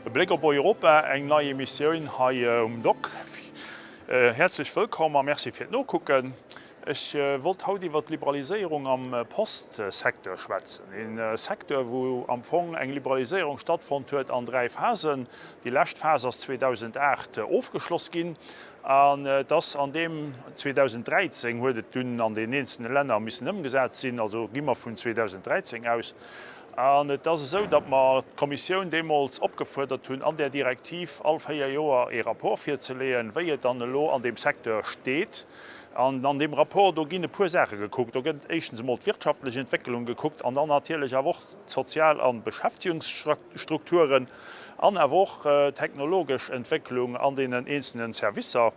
E Bléck op Europa, eng nei Emissioun hei um Dock. Häerzlech wëllkomm a Merci fir d'Nokucken. Ech wollt haut iwwert d'Liberaliséierung am Postsecteur schwätzen. Ee Secteur, wou am Fong eng Liberaliséierung stattfonnt huet an 3 Phasen. Déi lescht Phas ass 2008 ofgeschloss ginn an et ass an deem 2013 huet et dunn an den eenzelne Länner missen ëmgesat sinn, also gi mer vun 2013 aus. An et ass esou, datt mer d'Kommissioun deemools opgefuerdert hunn, an där Direktiv all 4 Joer ee Rapport virzeleeën, wéi et dann elo an deem Secteur steet. An an deem Rapport, do ginn e puer Saache gekuckt. Do gëtt éischtens emol d'wirtschaftlech Entwécklung gekuckt an dann natierlech awer och d'Sozial a Beschäftigungsstrukturen an awer och d'technologesch Entwécklung an deenen eenzelnen Servicer.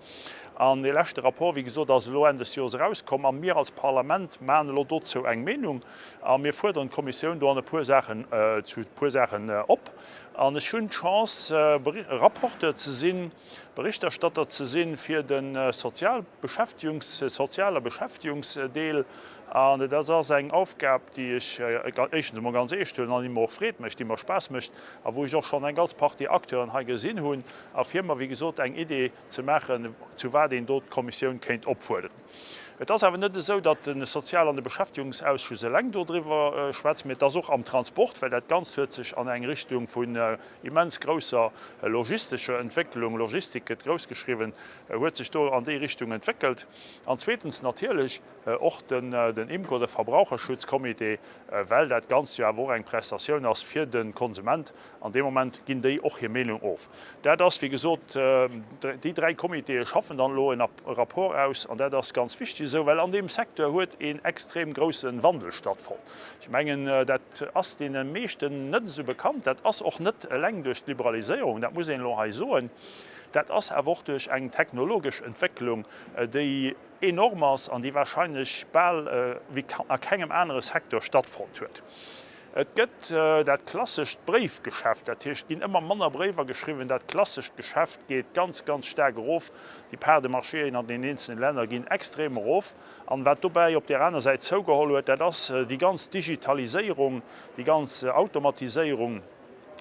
An dee leschte Rapport, wéi gesot, ass elo Enn des Jores erauskomm a mir als Parlament maachen elo dozou eng Meenung a mir fuerderen d'Kommissioun do an e puer Saachen, zu e puer Saachen op. An ech hunn d'Chance, Rapporteur ze sinn, Berichterstatter ze sinn fir de Sozialbeschäftigungs-, Sozial a Beschäftigungsdeel. An dat ass eng Aufgab, déi ech éischtens emol ganz eescht huelen an déi mer och Freed mécht, déi mer Spaass mécht a wou ech och schonn eng ganz Partie Acteuren hei gesinn hunn a fir mer, wéi gesot, eng Idee ze maachen, zu wat een do d'Kommissioun kéint opfuerderen. Et ass awer net esou, datt de Sozial an de Beschäftigungsausschuss eleng dodriwwer schwätzt, mee et ass och am Transport, well dat Ganzt huet sech an eng Richtung vun immens grousser logistescher Entwécklung, Logistik gëtt groussgeschriwwen, huet sech do an déi Richtung entwéckelt. An zweetens natierlech och den IMCO, de Verbraucherschutzcomité, well dat Ganzt jo awer och eng Prestatioun ass fir de Konsument. An dee Moment ginn déi och hir Meenung of. Dat ass, wéi gesot, déi dräi Comitéë schaffen dann elo en Rapport aus. An dat ass ganz wichteg esou, well an deem Secteur huet een extrem grousse Wandel stattfonnt. Ech mengen, dat ass deene meeschten net esou bekannt. Dat ass och net eleng duerch d'Liberaliséierung, dat muss een elo hei soen. Dat ass awer och duerch eng technologesch Entwécklung, déi enorm ass an déi wahrscheinlech bal wéi a kengem anere Secteur stattfonnt huet. Et gëtt dat klassescht Bréifgeschäft, dat heescht, et ginn ëmmer manner Bréiwer geschriwwen. Dat klassescht Geschäft geet ganz, ganz staark erof. Déi Parts de marchéen an den eenzelne Länner ginn extrem erof. An wat dobäi op där aner Säit zougeholl huet, dat ass déi ganz Digitaliséierung, déi ganz Automatiséierung.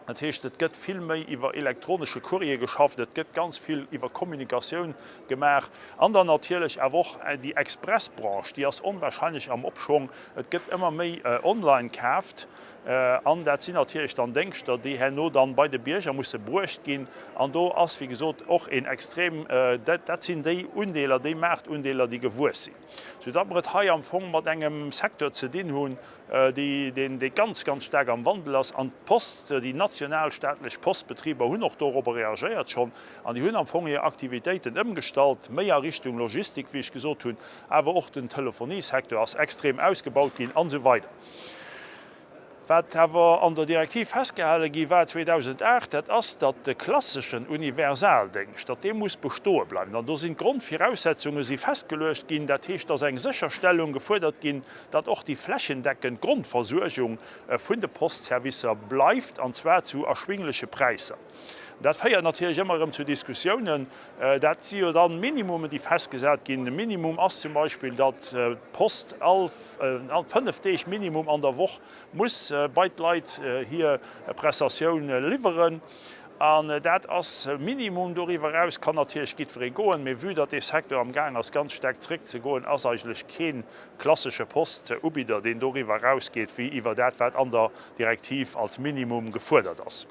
Dat heescht, et gëtt vill méi iwwer elektronesche Courrier geschafft, et gëtt ganz vill iwwer Kommunikatioun gemaach. An dann natierlech awer och déi Expressbranche, déi ass onwahrscheinlech am Opschwong. Et gëtt ëmmer méi online kaaft. An dat sinn natierlech dann Déngschter, déi herno dann bei de Bierger musse bruecht ginn. An do ass, wéi gesot, och een extrem, dat sinn déi Undeeler, déi Maartundeeler, déi gewuess sinn, soudatt mer et hei am Fong mat engem Secteur ze dinn hunn, dee ganz, ganz staark am Wandel ass. An d'Post, déi national staatlech Postbetriber hunn och dorobber reagéiert schonn an déi hunn am Fong hir Aktivitéiten ëmgestallt, méi a Richtung Logistik, wéi ech gesot hunn, awer och den Telefoniesecteur ass extrem ausgebaut ginn an esou weider. Wat awer an der Direktiv festgehale gi war 2008, dat ass, datt de klasseschen Universaldéngscht, datt dee muss bestoe bleiwen. An do sinn d'Grondviraussetzunge si festgeluecht ginn. Dat heescht, dass eng Sécherstellung gefuerdert ginn, datt och déi flächendeckend Grondversuergung vun de Postservicer bleift, an zwar zu erschwingleche Präisser. Dat féiert natierlech ëmmer erëm zu Diskussiounen. Dat si jo dann Minimumen, déi festgesat ginn. De Minimum ass zum Beispill, datt d'Post all 5 Deeg minimum an der Woch muss bei d'Leit hir Prestatioun liwweren. An dat ass Minimum. Doriwwer eraus kann natierlech jiddweree goen. Mee vue datt dee Secteur am Gaang ass ganz staark zeréckzegoen, ass eigentlech kee klassesche Postubidder, deen doriwwer erausgeet wéi iwwer dat, wat an der Direktiv als Minimum gefuerdert ass.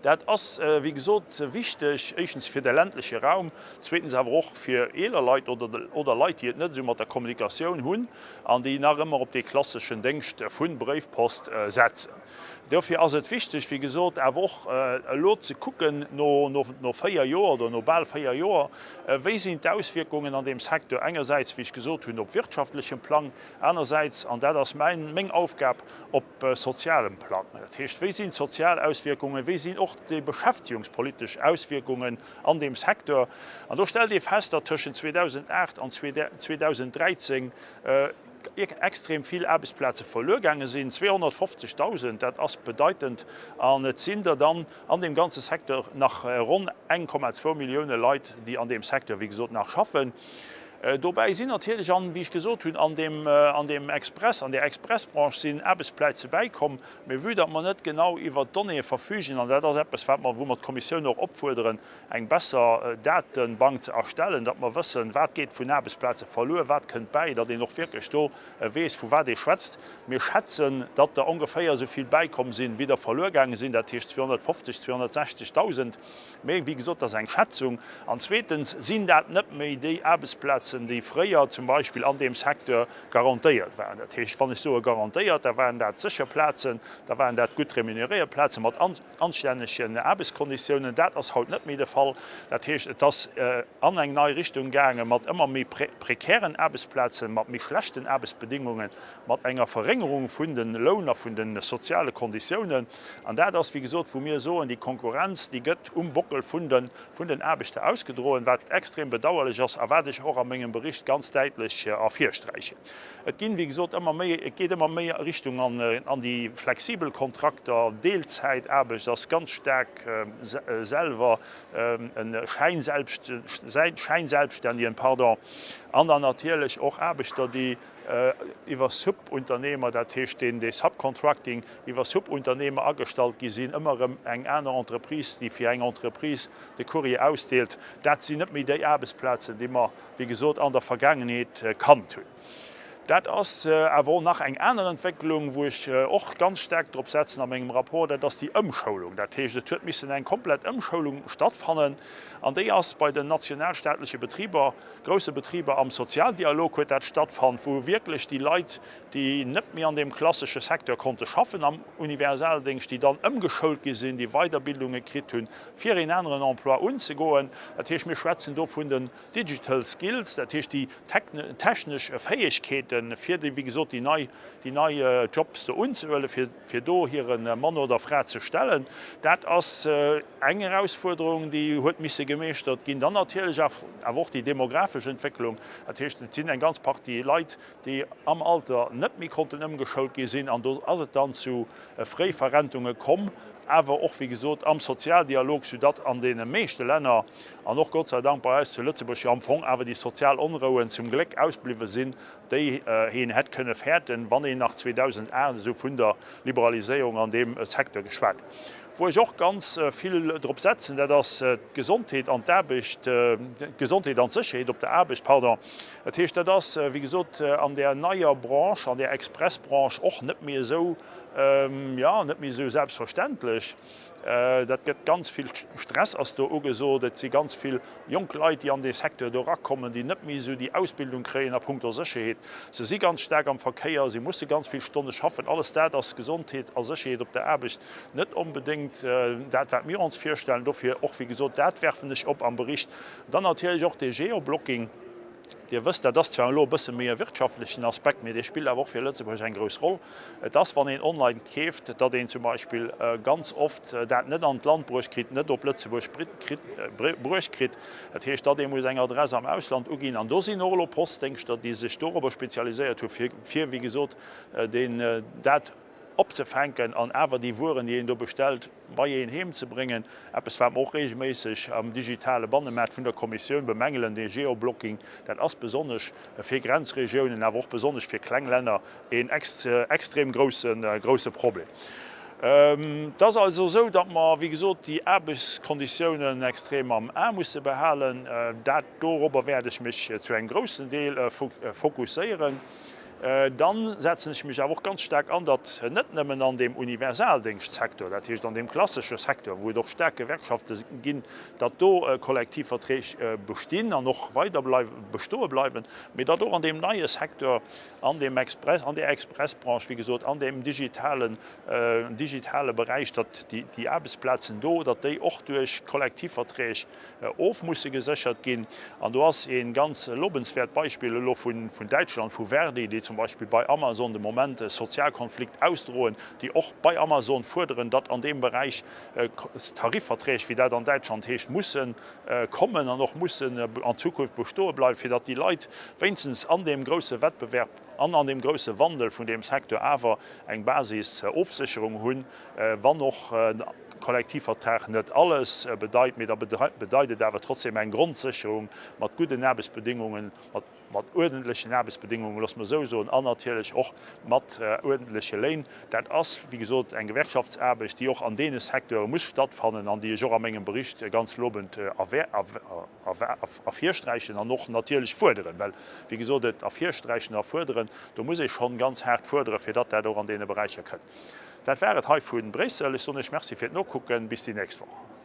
Dat ass, wéi gesot, wichteg, éischtens fir de ländleche Raum, zweetens awer och fir eeler Leit oder Leit, déi et net esou mat der Kommunikatioun hunn an déi nach ëmmer op dee klasseschen Déngscht vu Bréifpost setzen. Dofir ass et wichteg, wéi gesot, awer och elo ze kucken no 4 Joer oder no bal 4 Joer, Wéi sinn d'Auswierkungen an deem Secteur engersäits, wéi ech gesot hunn, op wirtschaftlechem Plang, anersäits, an dat ass meng Aufgab, op sozialem Plang. Dat heescht, wéi sinn d'sozial Auswierkungen, wéi sinn och déi beschäftigungspolitesch Auswierkungen an deem Secteur? An do stellt ee fest, datt tëschent 2008 an 2013 extrem vill Aarbechtsplaze verluer gaange sinn, 250.000, dat ass bedeitend. An et sinn der dann an deem ganze Secteur nach ronn 1,2 Millioune Leit, déi an deem Secteur, wéi gesot, nach schaffen. Dobäi sinn natierlech an, wéi ech gesot hunn, an deem, an deem Express, an där Expressbranche sinn Aarbechtsplaze bäikomm. Mee vue datt mer net genau iwwert d'Donnéeë verfügen, an dat ass eppes, wat mer, wou mer d'Kommissioun och opfuerderen, eng besser Datebank ze erstellen, datt mer wëssen, wat geet vun Aarbechtsplaze verluer, wat kënnt bäi, datt een och wierklech do weess, vu wat ee schwätzt. Mir schätzen, datt der ongeféier esou vill bäikomm sinn, wéi der verluer gaange sinn, dat heescht 250, 260.000. Mee wéi gesot, dat ass eng Schätzung. An zweetens sinn dat net méi déi Aarbechtsplazen, déi fréier zum Beispill an deem Secteur garantéiert waren. Dat heescht, wann ech soe garantéiert, da waren dat sécher Plazen, da waren dat gutt remuneréiert Plaze mat anstännegen Aarbechtskonditiounen. Dat ass haut net méi de Fall. Dat heescht, et ass an eng nei Richtung gaange mat ëmmer méi prekären Aarbechtsplazen, mat méi schlechten Aarbechtsbedingungen, mat enger Verréngerung vun de Loun a vun de soziale Konditiounen. An dat ass, wéi gesot, wou mir soen, déi Konkurrenz, déi gëtt um Bockel vun de, vun den Aarbechter ausgedroen, wat extrem bedauerlech ass a wat ech och a mengem Bericht ganz däitlech ervirsträichen. Et ginn, wéi gesot, ëmmer méi, et geet ëmmer méi a Richtung an, an déi flexibel Kontrakter. Deelzäitaarbecht ass ganz staark selwer e Schäinselbstständigen, pardon, an dann natierlech och Aarbechter, déi iwwer Subunternehmer, dat heescht deen dee Subcontracting, iwwer Subunternehmer agestallt gi sinn, ëmmer erëm eng aner Entreprise, déi fir eng Entreprise de Courrier ausdeelt. Dat sinn net méi déi Aarbechtsplazen, déi mer, wéi gesot, an der Vergaangenheet kannt hunn. Dat ass awer och nach eng aner Entwécklung, wou ech och ganz staark drop setzen a mengem Rapport, dat ass déi Ëmschoulung. Dat heescht, et huet missen eng komplett Ëmschoulung stattfannen an déi ass bei den nationalstaatleche Betriber, grousse Betriber am Sozialdialog huet dat stattfannt, wou wierklech déi Leit, déi net méi an deem klassesche Secteur konnte schaffen am Universaldéngscht, déi dann ëmgeschoult gi sinn, déi Weiderbildunge kritt hunn, fir een aneren Emploi unzegoen. Dat heescht, mir schwätzen do vun den digital skills, dat heescht déi technesch Fäegkeeten, fir déi, wéi gesot, déi nei, déi nei Jobs do unzehuelen, fir, fir do hire Mann oder Fra ze stellen. Dat ass eng Erausfuerderung, déi huet misse gemeeschtert ginn. Dann natierlech awer och déi demografesch Entwécklung. Dat heescht, et sinn eng ganz Partie Leit, déi am Alter net méi konnten ëmgeschoult gi sinn. An do ass et dann zu Fréiverrentunge komm, awer och, wéi gesot, am Sozialdialog, soudatt an deene meeschte Länner an och Gott sei Dank bei eis zu Lëtzebuerg jo am Fong awer déi sozial Onrouen zum Gléck ausbliwwe sinn, déi een hätt kënne fäerten, wann een nach 2008 esou vun der Liberaliséierung an deem Secteur geschwat huet. Wou ech och ganz vill drop setzen, dat ass d'Gesondheet an d'Aarbecht, d'Gesondheet an d'Sécherheet op der Aarbecht, pardon. Dat heescht, dat ass, wéi gesot, an där neier Branche, an där Expressbranche och net méi esou, jo, net méi esou selbstverständlech. Dat gëtt ganz vill Stress ass do ugesot. Et si ganz vill jonk Leit, déi an dee Secteur do erakommen, déi net méi esou déi Ausbildung kréien a punkto Sécherheet. Se si ganz staark am Verkéier, se musse ganz vill Stonne schaffen. Alles dat ass Gesondheet a Sécherheet op der Aarbecht net onbedéngt dat, wat mir ons virstellen. Dofir och, wéi gesot, dat werfen ech op am Bericht. Dann natierlech och dee Geoblocking. Dir wësst, dat ass zwar elo e bësse méi e wirtschaftlechen Aspekt, mee dee spillt awer och fir Lëtzebuerg eng grouss Roll. Et ass, wann een online keeft, datt een zum Beispill ganz oft dat net an d'Land bruecht kritt, net op Lëtzebuerg bruecht kritt. Dat heescht, datt ee muss eng Adress am Ausland uginn. An do sinn och elo Postdéngschter, déi sech dorobber spezialiséiert hu fir, wéi gesot, deen dat opzefänken an awer déi Wueren, déi een do bestellt, bei een heem ze bréngen. Eppes, wat mer och regelméisseg am digitale Bannemaart vun der Kommissioun bemängelen, dee Geoblocking, dat ass besonnesch fir Grenzregiounen, awer och besonnesch fir kleng Länner een extrem grousse Problem. Et ass also esou, datt mer, wéi gesot, déi Aarbechtskonditiounen extrem am A musse behalen. Dat, dorobber wäert ech mech zu engem groussen Deel fokusséieren. Dann setzen ech mech awer och ganz staark an, datt net nëmmen an deem Universaldéngschtsecteur, dat heescht an deem klassesche Secteur, wou et och staark Gewerkschafte ginn, datt do Kollektivverträg bestinn an och weider bestoe bleiwen, mee datt och an deem neie Secteur, an deem Express, an där Expressbranche, wéi gesot, an deem digitalen, digitale Beräich, datt déi Aarbechtsplazen do, datt déi och duerch Kollektivverträg of musse geséchert ginn. An do ass ee ganz lobenswäert Beispill elo vun Däitschland, vu Verdi, déi zum Beispill bei Amazon de Moment e Sozialkonflikt ausdroen, déi och bei Amazon fuerderen, datt an deem Beräich Tarifverträg, wéi dat an Däitschland heescht, musse kommen an och mussen an Zukunft bestoe bleiwen, fir datt déi Leit wéinstens an deem grousse Wettbewerb an an deem grousse Wandel vun deem Secteur awer eng Basisofsécherung hunn, wann och. Kollektivvertrag net alles bedeit, mee da bedeit et awer trotzdem eng Grondsécherung mat gudden Aarbechtsbedingungen, mat mat uerdentlechen Aarbechtsbedingungen, loosse mer esou soen, an natierlech och mat uerdentleche Léin. Dat ass, wéi gesot, eng Gewerkschaftsaarbecht, déi och an deene Secteure muss stattfannen an déi ech och a mengem Bericht ganz lobend ervirsträichen an och natierlech fuerderen. Well, wéi gesot, et ervirsträichen a fuerderen, do muss ee schonn ganz haart fuerderen, fir datt dat och an deene Beräicher kënnt. Dat war et hei vu Bréissel. Ech soen Iech Merci fir d'Nokucken. Bis déi nächst Woch.